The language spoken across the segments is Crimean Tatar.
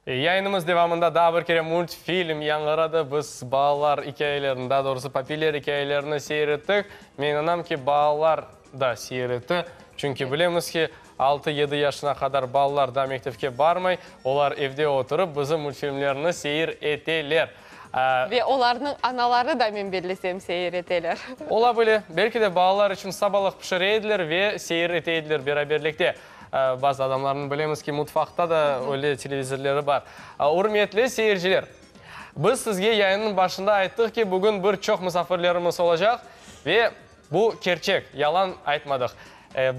Yayınımız devamında daa bir kere multfilm yañğıradı. Biz balalar ikâyelerini, daa doğrusı papiyler ikâyelerini seyir ettik. Men inanam ki, balalar da seyir etti. Çünki bilemiz ki, altı-yedi yaşına qadar balalar daa mektepke barmay, olar evde oturıp, bizim multfilmlerni seyir eteler. Ve olarnıñ anaları da, men bellesem, seyir eteler. Ola bile. Belki de balalar içün sabalıq pişire ediler ve seyir ete ediler beraberlikte. Bazı adamlarnıñ, bilemiz ki, mutfaqta da öyle televizorları bar. Ürmetli seyirciler, biz sizge yayınnıñ başında ayttıq ki, bugün bir çoq musafirlerimiz olacaq ve bu kerçek, yalan aytmadıq.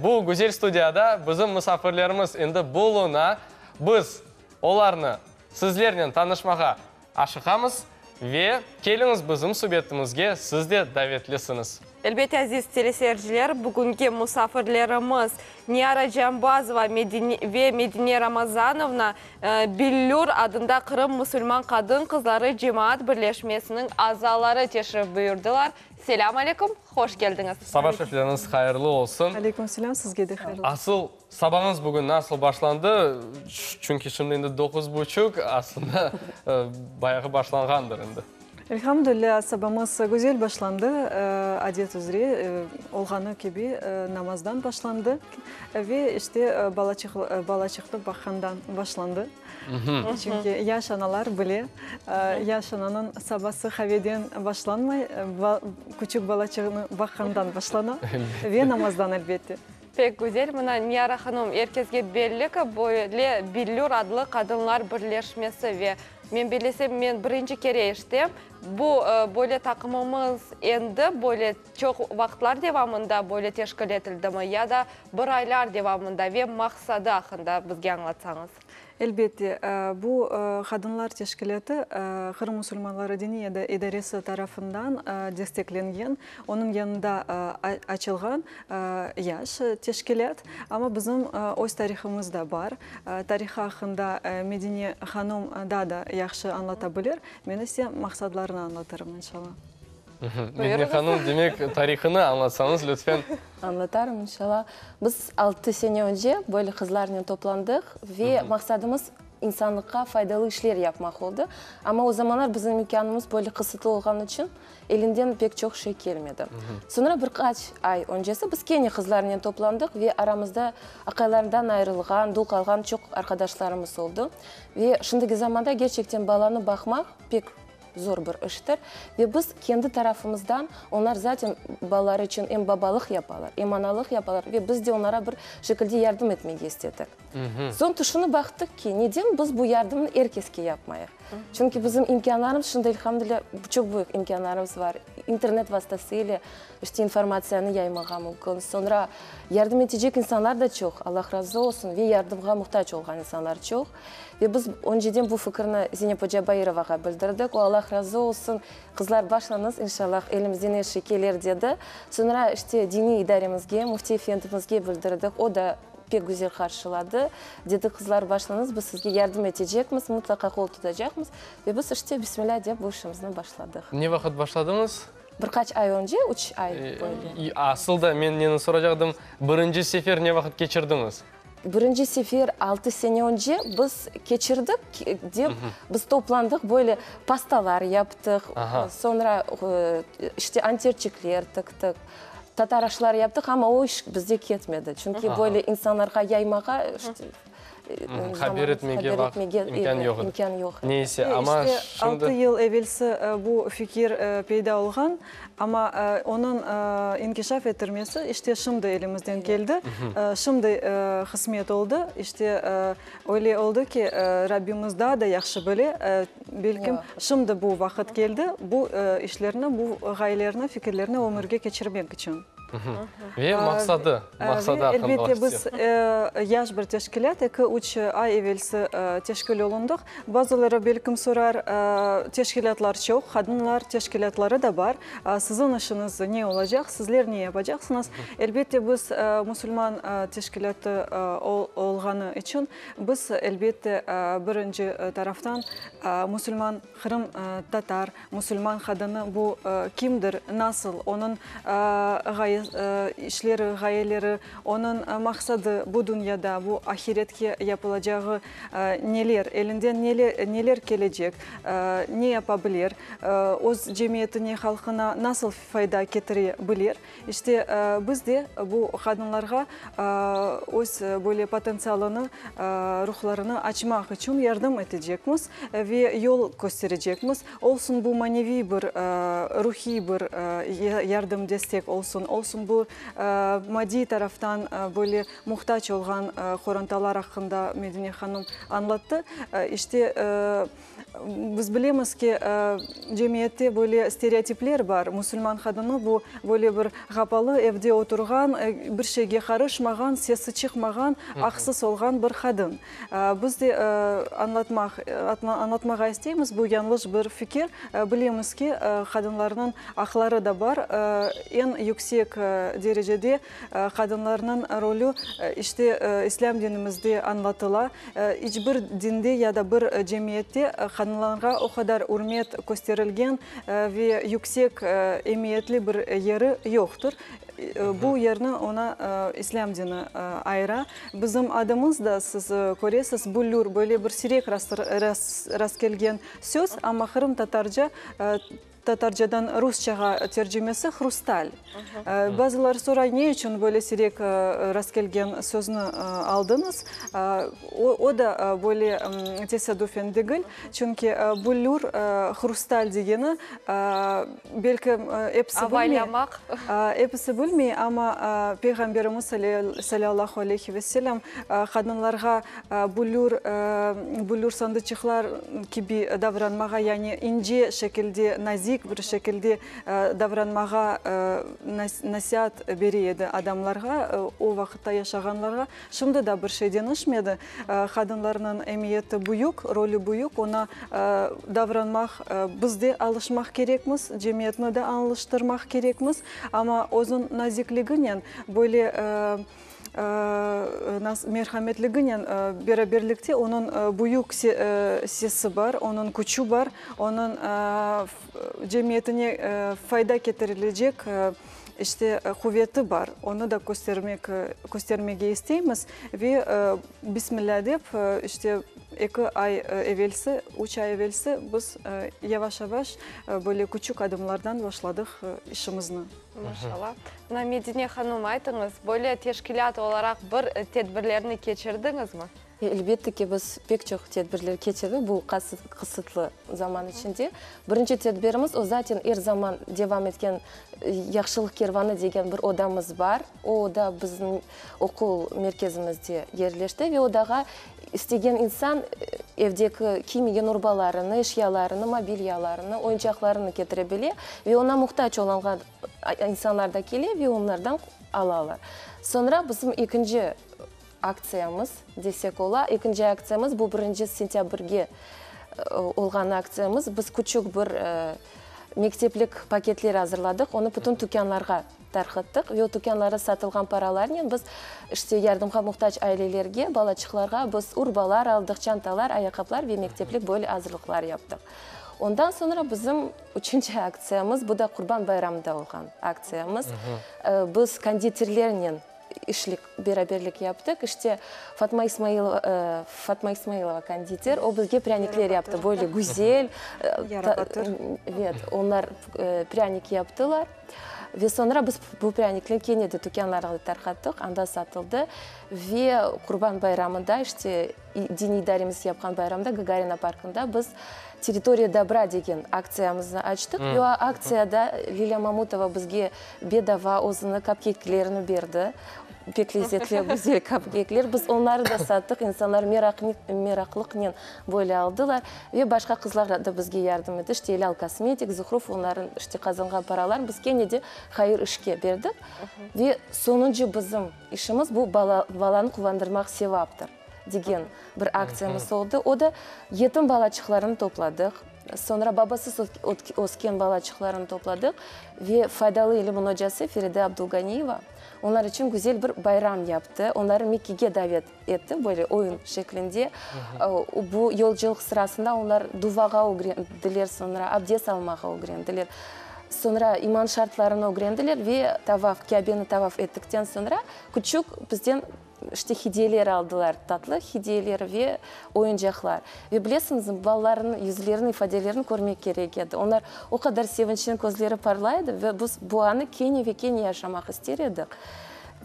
Bu güzel studiyada bizim musafirlerimiz endi buluna. Biz olarnı sizlernen tanışmağa Aşıqamız ve keliñiz bizim subetimizge siz de davetlisiñiz. Elbette, aziz teleseyirciler, bugünki musafirlerimiz Niyara Cambazova ve Medine Ramazanovna Billur adında Qırım musulman qadın-qızları cemaat birleşmesiniñ azaları teşrif buyurdılar. Selâm aleyküm, hoş keldiñiz. Saba şerifleriñiz hayırlı olsun. Aleyküm selâm, sizge de hayırlı. Asıl Sabañız bugün nasıl başlandı? Çünki şimdi endi doquz buçuq, aslında bayağı başlanğandır endi. Elhamdülilâ, sabamız güzel başlandı, adet üzre olğanı kibi namazdan başlandı ve işte balaçıq, balaçıqnı baqqandan başlandı. Çünki yaş analar bile, yaş ananıñ sabası qaveden başlanmay, küçük balaçığını baqqandan başlana ve namazdan, elbette. Pek güzel. Mına, Niyara hanım, er kesge belli ki, böyle Billur adlı qadınlar birleşmesi ve men bellesem, men birinci kere eşitem, bu böyle taqımımız endi böyle çoq vaqıtlar devamında böyle teşkil etildimi ya da bir aylar devamında ve maqsadı aqqında bizge añlatsañız. Elbette, bu qadınlar teşkilâtı Qırım musulmanları diniy idaresi tarafından desteklengen, onıñ yanında açılğan yaş teşkilât. Amma bizim öz tarihımız da bar. Tarihı aqqında Medine hanım daa da yahşı añlata bilir. Men ise maqsadlarını añlatırım, inşallah. Medine hanım, demek, tarihını añlatsañız, lütfen. Añlatarım, inşallah. Biz altı sene önce böyle qızlarnen toplandıq ve maqsadımız insanlıqqa faydalı işler yapmaq oldı. Amma o zamanlar bizim imkânımız böyle qısıtlı olğanı içün elinden pek çoq şey kelmedi. Soñra bir qaç ay öncesi biz kene qızlarnen toplandıq ve aramızda aqaylarından ayırılğan, dul qalğan çoq arqadaşlarımız oldı. Ve şimdiki zamanda gerçekten balanı baqmaq pek Zor bir iştir. Ve biz kendi tarafımızdan, onlar zaten balaları içün em babalıq yapalar, em analıq yapalar ve biz de onlara bir şekilde yardım etmege istedik. Soñ tüşünip baqtıq ki, neden biz bu yardımnı er keske yapmayıq? Çünki bizim imkânlarımız şimdi, elhamdülilâ, çoq büyük imkânlarımız var. İnternet vastası ile işte informatsiyanı yaymağa mümkün. Soñra yardım etecek insanlar da çoq, Allah razı olsun, ve yardımğa muhtac olğan insanlar çoq. Ve biz önceden bu fikirni Zeynep oca Bairovağa bildirdik. O, Allah razı olsun, qızlar, başlañız, inşallah, elimizden er şey kelir, dedi. Soñra, işte, diniy idaremizge, müfti efendimizge bildirdik. O da pek güzel qarşıladı. Dedi, qızlar, başlañız, biz sizge yardım etecekmiz, mıtlaqa qol tutacaqmız. Ve biz, işte, Bismillâ dep, bu işimizni başladıq. Ne vaqıt başladıñız? Bir qaç ay önce, üç ay böyle. Asıl da, men neni soracaqdım, birinci sefer ne vaqıt keçirdiñiz? Birinci sefer altı sene önce biz keçirdik dep, biz toplandıq, böyle pastalar yaptıq, soñra işte anterçikler tiktik, tatar aşları yaptıq, amma o iş bizde ketmedi, çünki böyle insanlarğa yaymağa Haber etmege vaqıt, imkân yoq edi. İmkân yoq edi. Neyse, amma İşte şimdi. altı yıl evelsi bu fikir peyda olğan, amma onıñ inkişaf ettirmesi işte şimdi elimizden keldi, şimdi qısmet oldı. İşte öyle oldı ki, Rabbimiz daa da yahşı bile, belkim, şimdi bu vaqıt keldi, bu işlerni, bu ğayelerni, fikirlerni ömürge keçirmek içün. Ve maqsadı, maqsadı aqqında Elbette, biz yaş bir teşkilât, eki-üç ay evelsi teşkil olundıq. Bazıları, belkim, sorar, teşkilâtlar çoq, qadınlar teşkilâtları da bar, siziñ işiñiz ne olacaq, sizler ne yapacaqsıñız? Elbette, biz musulman teşkilâtı olğanı içün, biz, elbette, birinci taraftan musulman, qırımtatar, Musulman qadını bu kimdir, nasıl, onıñ ğayeleri. işleri, ğayeleri, onıñ maqsadı bu dünyada, bu ahiretke yapılacağı neler, elinden neler kelecek, ne yapa bilir, öz cemiyetine, halqına nasıl fayda ketire bilir. İşte, biz de bu qadınlarğa öz böyle potentsialını, ruhlarını açmaq içün yardım etecekmiz ve yol kösterecekmiz. Olsun bu maneviy bir, ruhiy bir yardım, destek olsun, olsun bu maddiy taraftan böyle muhtac olğan qorantalar aqqında Medine hanım añlattı. İşte, biz bilemiz ki, cemiyette böyle stereotipler bar, musulman qadını bu böyle bir qapalı evde oturğan, bir şeyge qarışmağan, sesi çıqmağan, aqsız olğan bir qadın. Biz de añlatmaq, añlatmağa isteymiz, bu yañlış bir fikir. Bilemiz ki, qadınlarnıñ aqları da bar. Eñ yüksek derecede qadınlarnıñ rolü, işte, İslâm dinimizde añlatıla. İç bir dinde ya da bir cemiyette qadınlarğa o qadar ürmet kösterilgen ve yüksek emiyetli bir yeri yoqtır. Bu yerni oña İslâm dini ayıra. Bizim adımız da, siz köresiz, büllür, böyle bir siyrek rastkelgen söz, amma qırımtatarca, tatarcadan rusçağa tercimesi hrustal. Bazıları soray, ne içün böyle siyrek rastkelgen sözni aldıñız? O da böyle tesadüfen degil, çünki büllür, hrustal degeni, Belki, episi bilmey. Avaylamaq. Episi bilmey, amma Peyğamberimiz salâllahu aleyhi ve sellem qadınlarğa büllür, büllür sandıçıqlar kibi davranmağa, yani ince şekilde, nazik bir şekilde davranmağa nasiat bere edi adamlarğa, o vaqıtta yaşağanlarğa. Şimdi da bir şey deñişmedi. Qadınlarnıñ emiyeti büyük, rolü büyük, oña davranmaq biz de alışmaq kerekmiz, cemiyetni de añlıştırmaq kerekmiz. Amma özüñ nazikliginen, böyle merhametliginen beraberlikte onıñ büyük sesi bar, onıñ küçü bar, onıñ cemiyetine fayda ketirilecek İşte, quveti bar, onı da köstermek, köstermege isteymiz ve Bismillâ dep, işte, eki ay evelsi, üç ay evelsi biz yavaş-yavaş böyle küçük adımlardan başladıq işimizni. Maşallah. Mına, Medine hanım, aytıñız, böyle teşkilât olaraq bir tedbirlerni keçirdiñizmi? Elbette ki, biz pek çoq tedbirler keçirdik bu qısıtlı zaman içinde. Birinci tedbirimiz, o zaten er zaman devam etken Yahşılıq kervanı degen bir odamız bar. O oda bizim oquv merkezimizde yerleşti ve odağa istegen insan evdeki kiymegen urbalarını, eşyalarını, mobilyalarını, oyuncaqlarını ketire bile ve oña muhtac olanğan insanlar da kele ve onlardan alalar. Soñra bizim ekinci Aktsiyamız desek ola. Ekinci aktsiyamız, bu birinci sentâbrge olğan aktsiyamız. Biz küçük bir mekteplik paketler azırladıq, onı bütün tükânlarğa tarqattıq ve o tükânlarda satılğan paralarnen biz, işte, yardımğa muhtac ailelerge, balaçıqlarğa biz urbalar aldıq, çantalar, ayaqqaplar ve mekteplik böyle azırlıqlar yaptıq. Ondan soñra bizim üçünci aktsiyamız, bu da Qurban bayramında olğan aktsiyamız. Biz konditerlernen işlik, beraberlik yaptıq. İşte, Fatma İsmailova, Fatma İsmailova konditer, o bizge prânikler yaptı, böyle güzel. Evet, onlar prânik yaptılar. Ve soñra biz bu prânikni kene de tükânlarğa tarqattıq, anda satıldı. Ve Qurban bayramında, işte, diniy idaremiz yapqan bayramda Gagarina parkında biz Territoriya dobra degen aktsiyamıznı açtıq. Ve o aktsiyada Lilâ Mamutova bizge bedava özüni kapkeyklerini berdi. Pek lezzetli, güzel kapkeykler. Biz onları da sattıq, insanlar meraqlıqnen böyle aldılar. Ve başqa qızlar da bizge yardım etti. İşte Elâl kosmetik, Zuhruf, onların işte qazanğan paralarını biz kene de hayır işke berdik. Ve soñuncı bizim işimiz bu balanı quvandırmaq sevaptır degen bir aktsiyamız oldı. O da yetim balaçıqlarını topladıq, soñra babasız ösken balaçıqlarını topladıq ve faydalı ilimin ocası Feride Abdulganiyeva onlar içün güzel bir bayram yaptı. Onları Mekkege davet etti, böyle oyun şeklinde. Bu yolculıq sırasında onlar duvağa ögrendiler, soñra abdes almağa ögrendiler. Soñra iman şartlarını ögrendiler ve tavaf, Kâbeni tavaf ettikten soñra küçük bizden işte hediyeler aldılar, tatlı hediyeler ve oyuncaqlar. Ve bilesiñizmi, balalarnıñ yüzlerini, ifadelerini körmek kerek edi. Onlar o qadar sevinçten közleri parlay edi ve biz bu anı kene ve kene yaşamaq ister edik.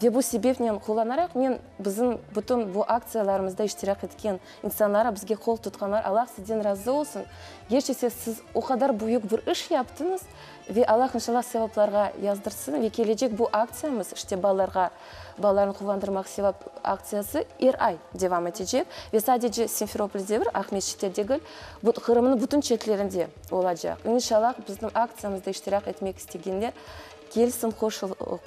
Ve bu sebepnen qullanaraq men bizim bütün bu aktsiyalarımızda iştirak etken insanlara, bizge qol tutqanlar, Allah sizden razı olsun. Gerçekten siz o qadar büyük bir iş yaptıñız ve Allah inşallah sevaplarğa yazdırsın ve kelecek bu aktsiyamız, işte balalarğa, balalarnı quvandırmaq sevap aktsiyası er ay devam etecek ve sadece Simferopolde bir, Aqmescitte degil, bu Qırımnıñ bütün çetlerinde olacaq. İnşallah bizim aktsiyamızda iştirak etmek istegenler kelsin,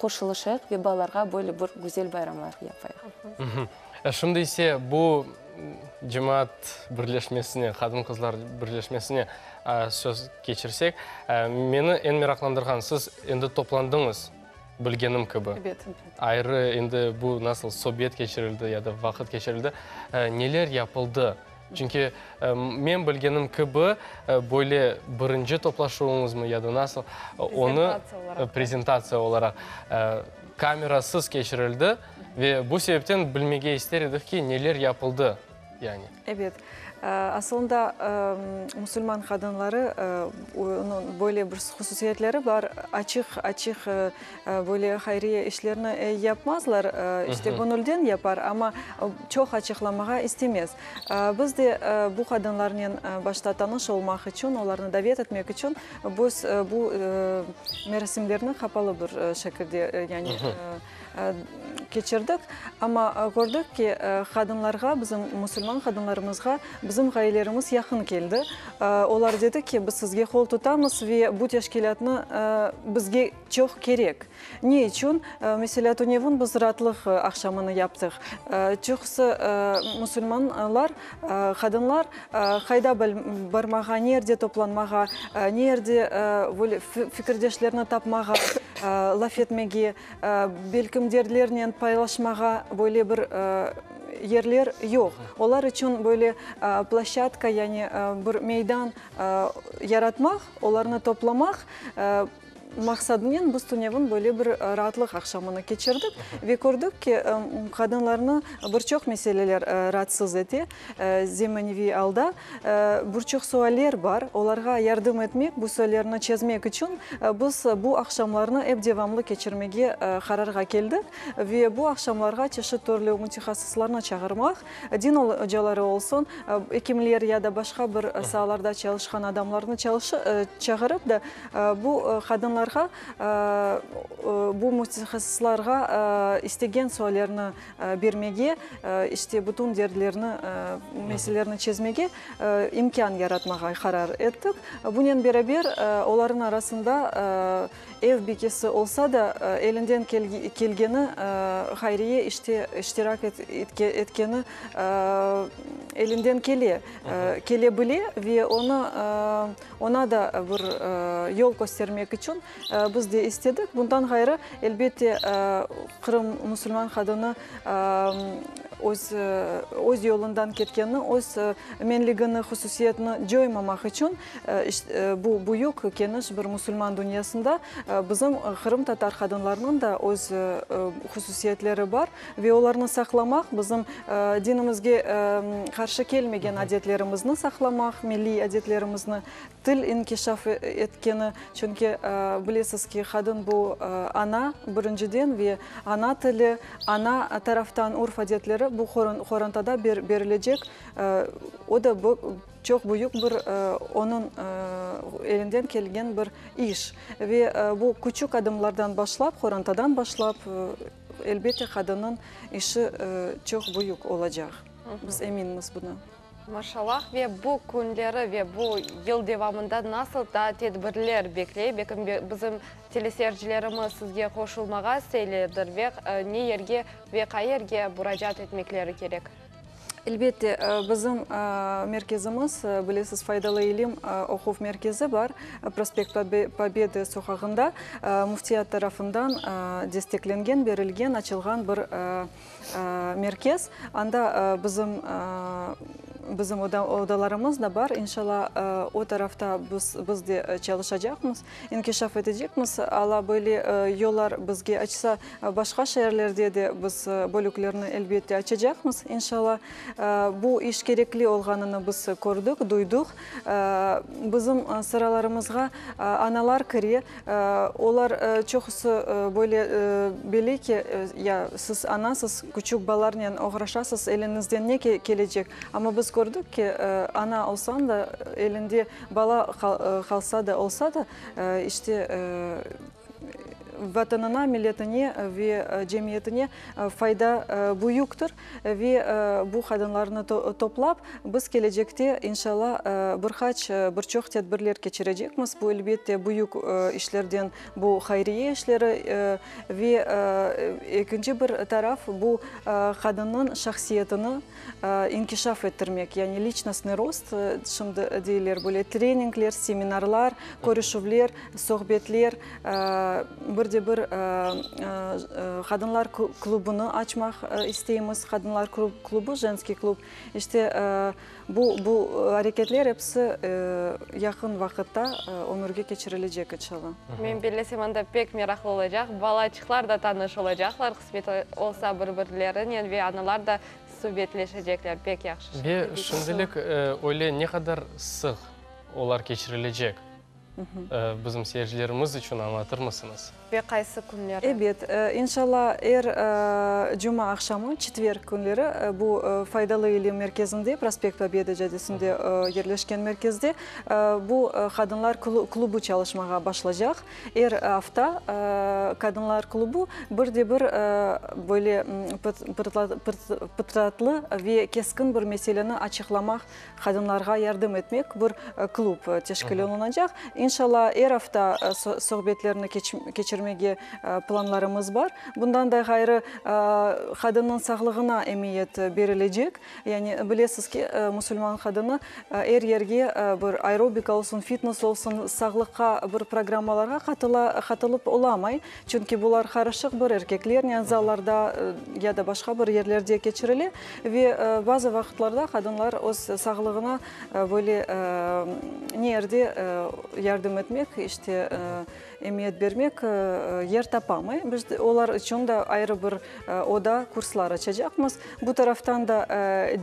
qoşulışayıq ve balalarğa böyle bir güzel bayramlar yapayıq. Şimdi ise bu cemaat birleşmesine, qadın-qızlar birleşmesine söz keçirsek, meni eñ meraqlandırğan, siz endi toplandıñız, bilgenim kibi. Ebet. Ayrı endi bu nasıl sobet keçirildi ya da vaqıt keçirildi, neler yapıldı? Çünki men bilgenim kibi, böyle birinci toplaşuvıñızmı ya da nasıl, onı prezentatsiya olaraq kamerasız keçirildi. Ve bu sebepten bilmege ister edik ki, neler yapıldı, yani. Ebet. Asılında, musulman qadınları böyle bir hususiyetleri bar, açıq, açıq böyle hayriye işlerni yapmazlar, işte göñülden yapar, amma çoq açıqlamağa istemez. Biz de bu qadınlarnen başta tanış olmaq içün, olarnı davet etmek içün biz bu merasimlerni qapalı bir şekilde, yani keçirdik. Amma kördik ki, qadınlarğa, bizim musulman qadınlarımızğa bizim ğayelerimiz yaqın keldi. Olar dedi ki, biz sizge qol tutamız ve bu teşkilâtnı bizge çoq kerek. Ne içün? Meselâ, tünevin biz raatlıq aqşamını yaptıq. Çoqusı musulmanlar, qadınlar qayda barmağa, ne yerde toplanmağa, ne yerde böyle fikirdeşlerni tapmağa, laf etmege, Belkim dertlernen paylaşmağa böyle bir yerler yoq. Olar içün böyle ploşçadka, yani bir meydan yaratmaq, olarnı toplamaq maqsadınen biz tünevin böyle bir raatlıq aqşamını keçirdik ve kördik ki, qadınlarnı bir çoq meseleler raatsız ete, zemaneviy alda bir çoq sualler bar, olarğa yardım etmek, bu suallerni çezmek içün biz bu aqşamlarnı ep devamlı keçirmege qararğa keldik ve bu aqşamlarğa çeşit türlü mütehassıslarnı çağırmaq, din ocaları olsun, ekimler ya da başqa bir saalarda çalışqan adamlarnı çağırıp da bu qadınlarğa, bu mütehassıslarğa istegen suallerni bermege, işte bütün derdlerni, meselelerni çezmege imkân yaratmağa qarar ettik. Bunen beraber, olarnıñ arasında ev bikesi olsa da, elinden kelgeni hayriye işte iştirak etkeni elinden kele, kele bile ve onı, oña da bir yol köstermek içün Biz de istedik. Bundan ğayrı, elbette, Qırım musulman qadını öz öz yolundan ketkenini, öz menligini, hususiyetini coymamaq içün bu büyük, keniş bir musulman dünyasında bizim qırımtatar qadınlarınıñ da öz hususiyetleri bar ve olarnı saqlamaq, bizim dinimizge qarşı kelmegen adetlerimizni saqlamaq, milliy adetlerimizni, Til inkişaf etkeni, çünki bilesiz ki, qadın bu ana, birinciden, ve ana tili, ana taraftan urf-adetleri bu qorantada berilecek, o da çoq büyük bir onıñ elinden kelgen bir iş. Ve bu küçük adımlardan başlap, qorantadan başlap, elbette, qadınnıñ işi çoq büyük olacaq, biz eminmiz buna. Maşallah, ve bu künleri ve bu yıl devamında nasıl daa tedbirler bekley? Belkim bizim teleseyircilerimiz sizge qoşulmağa isteylerdir ve ne yerge ve qayerge muracaat etmekleri kerek? Elbette, bizim merkezimiz, bilesiz, Faydalı ilim oquv merkezi bar, Prospekt Pobedı soqağında, Müftiyat tarafından desteklengen, berilgen, açılğan bir merkez. Anda bizim. Bizim odalarımız da bar, inşalla, o tarafta biz biz de çalışacaqmız, inkişaf etecekmiz. Alla böyle yollar bizge açsa, başqa şeerlerde de biz bölüklerni elbette açacaqmız, inşalla. Bu iş kerekli olğanını biz kördik, duydıq. Bizim sıralarımızğa analar kire, olar çoqusı böyle bile ki, ya siz anasız, küçük balalarnen oğraşasız, eliñizden ne kelecek? Amma biz kördik ki, ana olsañ da, elinde bala qalsa da, olsa da, işte, Vatanına, milletine ve cemiyetine fayda büyüktir. Ve bu qadınlarnı toplap, biz kelecekte, inşalla, bir qaç, bir çoq tedbirler keçirecekmiz. Bu, elbette, büyük işlerden, bu hayriye işleri ve ekinci bir taraf, bu qadınnıñ şahsiyetini inkişaf ettirmek, yani liçnostnıy rost, şimdi deyler böyle, treningler, seminarlar, körüşüvler, sohbetler, bir de bir qadınlar klubunı açmaq isteymiz, qadınlar klubu, jenskiy klub, işte, bu, bu areketler episi yaqın vaqıtta ömürge keçirilecek, inşalla. Men bellesem, anda pek meraqlı olacaq, balaçıqlar da tanış olacaqlar, qısmet olsa, bir-birlerinen ve analar da subetleşecekler, pek yahşı. Ve şimdilik öyle ne qadar sıq olar keçirilecek? Bizim seyircilerimiz içün añlatırmısıñız? Ve qaysı künleri? Ebet, inşalla, er cuma aqşamı, çetverg künleri bu Faydalı ilim merkezinde, Prospekt Pobeda caddesinde yerleşken merkezde bu qadınlar klubu çalışmağa başlacaq. Er afta qadınlar klubu bir de bir böyle pıtratlı ve keskin bir meseleni açıqlamaq Qadınlarğa yardım etmek bir klub teşkil olunacaq. İnşalla, er afta sohbetlerni keçirmege planlarımız bar. Bundan da ğayrı, qadınnıñ sağlığına emiyet berilecek. Yani, bilesiz ki, musulman qadını er yerge bir aerobika olsun, fitness olsun, sağlıqqa bir programmalarğa qatıla, qatılıp olamay. Çünki bular qarışıq bir erkeklernen zallarda ya da başqa bir yerlerde keçirile. Ve bazı vaqıtlarda qadınlar öz sağlığına böyle ne yerde yardım etmek, işte, emiyet bermek yer tapamay. Biz olar içün de ayrı bir oda, kurslar açacaqmız. Bu taraftan da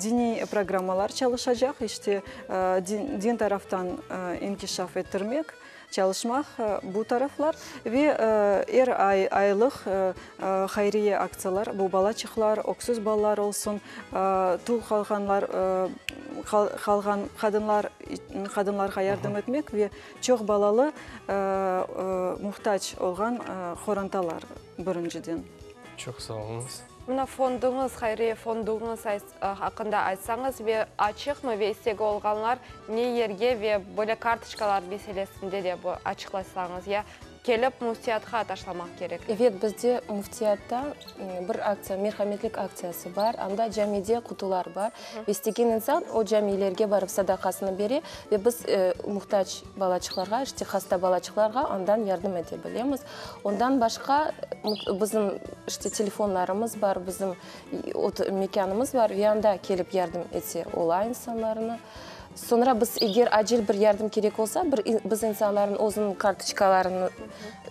diniy programmalar çalışacaq, işte, din taraftan inkişaf ettirmek. Çalışmaq bu taraflar ve er ay aylıq hayriye aktsiyalar, bu balaçıqlar, öksüz balalar olsun, tul qalğanlar, qalğan qadınlar, qadınlarğa yardım etmek ve çoq balalı muhtac olğan qorantalar birinciden. Çoq sağ oluñız. Mına fonduñız, hayriye fonduñız aqqında aytsañız ve açıqmı ve istegi olğanlar ne yerge ve böyle kartoçkalar meselesinde de bu açıqlasañız, ya kelip müftiyatqa taşlamaq kerek? Evet, bizde müftiyatta bir aktsiya, merhametlik aktsiyası bar, anda camide qutular bar ve istegen insan o camilerge barıp sadaqasını bere ve biz muhtac balaçıqlarğa, işte hasta balaçıqlarğa andan yardım ete bilemiz. Ondan başqa bizim işte telefonlarımız bar, bizim mekânımız bar ve anda kelip yardım etse ola insanlarnı. Soñra biz eger acil bir yardım kerek olsa, bir biz insanların özüniñ kartoçkalarını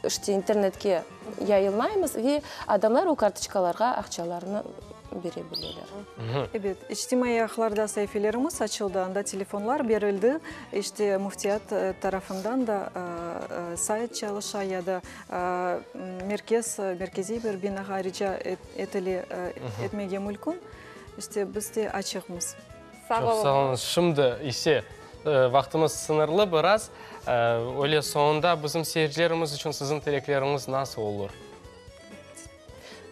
işte internetke yayınlaymız ve adamlar o kartoçkalarğa aqçalarını bere bileler. Ebet, içtimaiy ağlarda saifelerimiz açıldı, anda telefonlar berildi. İşte, müftiyat tarafından da sayt çalışa ya da merkez, merkeziy bir binağa rica etile, etmege mülkün. İşte, biz de açıqmız. Sağ Çoq oluñ. sağ oluñız. Şimdi ise vaqtımız sıñırlı biraz. Öyle soñunda bizim seyircilerimiz içün siziñ tilekleriñiz nasıl olur?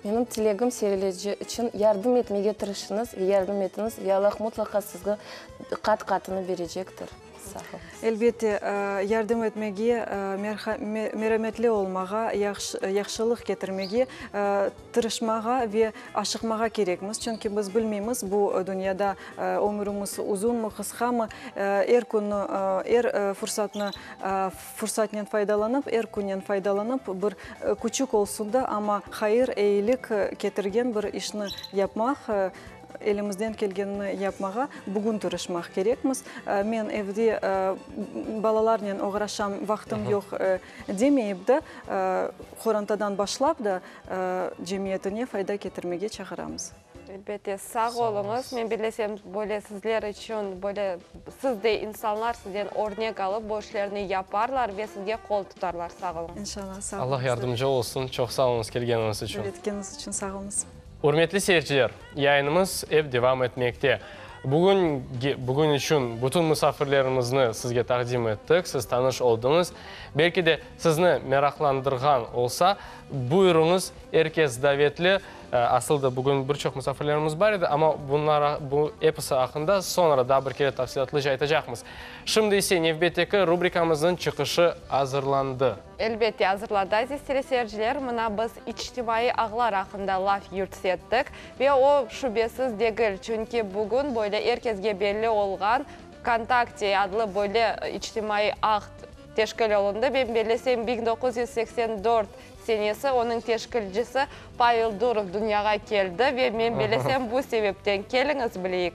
Menim tilegim serileci içün yardım etmege tırışıñız ve yardım etiñiz ve Allah mutlaqa sizge qat-qatını berecektir. Sağ oluñız. Elbette, yardım etmege, merametli olmağa, yahşılıq ketirmege tırışmağa ve aşıqmağa kerekmiz, çünki biz bilmeymiz, bu dünyada ömürimiz uzunmı, qısqamı, er künni, er fursatnı Fursatnen faydalanıp, er künnen faydalanıp, bir küçük olsun da, amma hayır, eyilik ketirgen bir işni yapmaq. Elimizden kelgenini yapmağa bugün tırışmaq kerekmiz. Men evde balalarnen oğraşam, vaqtım yoq demeyip de, qorantadan başlap da cemiyetine fayda ketirmege çağıramız. Elbette, sağ oluñız. Men bilesem, böyle sizler içün, böyle sizdey insanlar sizden örnek alıp, bu işlerni yaparlar ve sizge qol tutarlar. Sağ oluñız. İnşallah, sağ oluñız. Allah yardımcı olsun. Çoq sağ oluñız kelgeniñiz içün. Davet etkeniñiz içün sağ oluñız. Ürmetli seyirciler, yayınımız ep devam etmekte. Bugün, bugün içün bütün musafirlerimizni sizge taqdim ettik, siz tanış oldıñız. Belki de sizni meraqlandırğan olsa, buyurıñız, er kes davetli. Asıl da bugün bir çoq musafirlerimiz bar edi, amma bunlar, bu episi aqqında soñra daa bir kere tafsilâtlıca aytacaqmız. Şimdi ise nevbetteki rubrikamıznıñ çıqışı azırlandı. Elbette, azırladı, aziz teleseyirciler. Mına biz içtimaiy ağlar aqqında laf yürsettik ve o, şübesiz degil, çünki bugün böyle er kesge belli olğan Vkontakte adlı böyle içtimaiy ağ teşkil olundı. Men bellesem, 1984 senesi onıñ teşkilcisi Pavel Durov dünyağa keldi ve men bellesem, bu sebepten. Keliñiz, bileyik.